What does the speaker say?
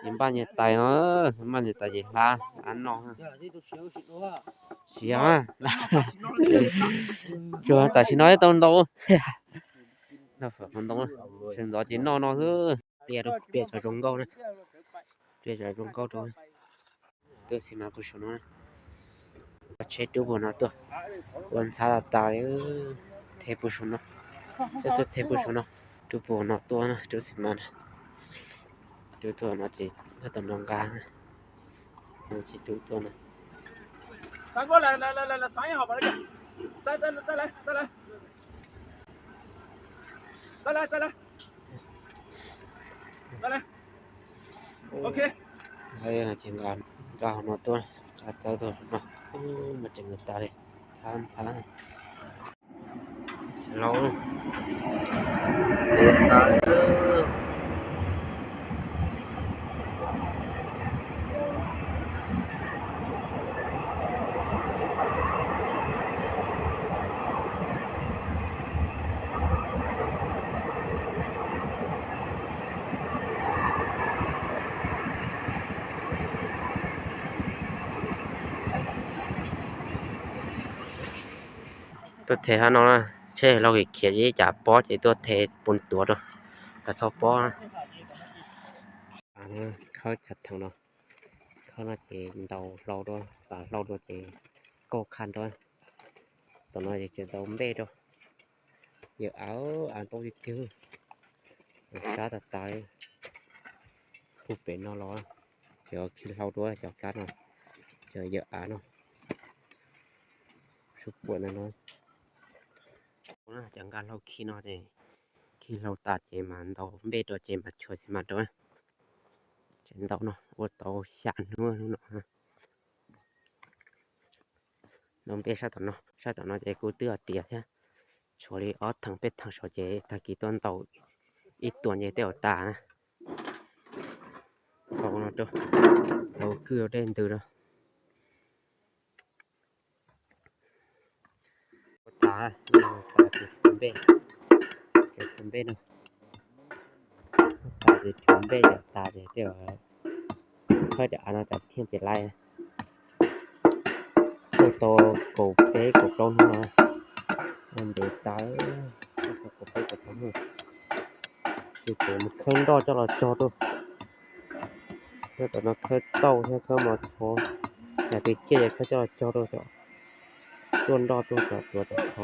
ຍາມບ້ານຍາມຕາຍເນາະ ຍາມບ້ານຍາມຕາຍຊິລາ ລານອກ ເສຍມາ ຈວນຕາຊິນ້ອຍຕ້ອງໂຕ ເນາະ ເສິງດອກຈິນອກເນາະ ເອີ ເປຍໂຕ ເປຍຈອຍຈົງເກົ້ານະ ເປຍຈອຍຈົງເກົ້າໂຕ. ໂຕຊິມາຜູ້ຊົນເນາະ ເຊັດດູບໍ່ເນາະ ໂຕ ວັນຊາຕາເອີ ເທຜູ້ຊົນເນາະ ໂຕ ເທຜູ້ຊົນເນາະ ດູບໍ່ເນາະ ໂຕນະ ໂຕຊິມານະ ໂຕ ໂຕມາຕິ ໂຕນອງການະ ໂຕຊິດູໂຕນະ 再过来，来来来来，三号把那个，再再再来，再来，再来再来。 ໂອເຄ ໄດ້ເຈັງການ ການນອນຕົວ ການເຈົ້າຕົວເນາະ ໂອ້ ມັນຈະເງິນຕາເດ້ ຊານ ຊານ ລອງ ເດີນຕາເດີ. ຕົວແທນເຮົາເນາະ ເຊ ລາວເຂດຈະປ້ອເຈຕົວແທນປົນຕົວເນາະ ກະຊອບປ້ອນະ ອາ ເຂົ້າຈັດທັງເນາະ ເຂົ້າໜ້າເຈເດົາເລົ່າດ້ວຍ ປາເລົ່າດ້ວຍເຈ ກໍຄັນດ້ວຍ ຕອນນັ້ນເຈເດົາເບັດດ້ວຍ ເຢີອາ ອາ ຕ້ອງຈື່ ຊາຕາຕາຍ ຜູ້ເປັນເນາະລາວ ເຈີຂີ້ເຫຼົ້າດ້ວຍ ເຈີກັດເນາະ ເຈີເຢີອາເນາະ ຊຸບປວດນະເນາະ ນະ ຈັງການເລົ່າຂີ້ເນາະເຈ ຂີ້ເຫຼົ້າຕາເຈມາເດົາເບັດດ້ວຍ ເຈມາຊ່ວຍຊິມາດ້ວຍ ເຈເດົາເນາະ ໂອໂຕຊານເນາະ ນອນເປຊາຕອນເນາະ ຊາຕອນເນາະ ເຈກູເຕືອເຕຍ ໂຊລີອອດທັງເປັດທັງຊອເຈ ຕາກີຕ້ອນເຕົາ ອີຕົວເຍເຕວຕານະ ເອົາເນາະໂຕ ເອົາຄືເອົາເດັ່ນຕື່ເນາະ ຕາ ຕາຕິດເບັດ ເປັນເບັດເນາະ ຕາຕິດເບັດ ຕາຕິດເປັດ ເຂົາຈະອານາຈັກທຽນເຈັດໄລ່ ໂຕໂຕໂກເປໂກເກົ້າຫົວ ອັນເດຕາເອີຍ ໂຕໂກເປໂກເກົ້າຫົວ ໂຕມັນເຄີນດອກຈະລອດຈອດໂຕ ເຮົາຕອນນັ້ນເຄີນເຕົ້າ ເຮົາເຄີນມາໂທ ຢ່າໄປເກຍເຂົາເຈົ້າຈອດໂຕ ໂຕດອກໂຕຈອດໂຕຈອດໂຕ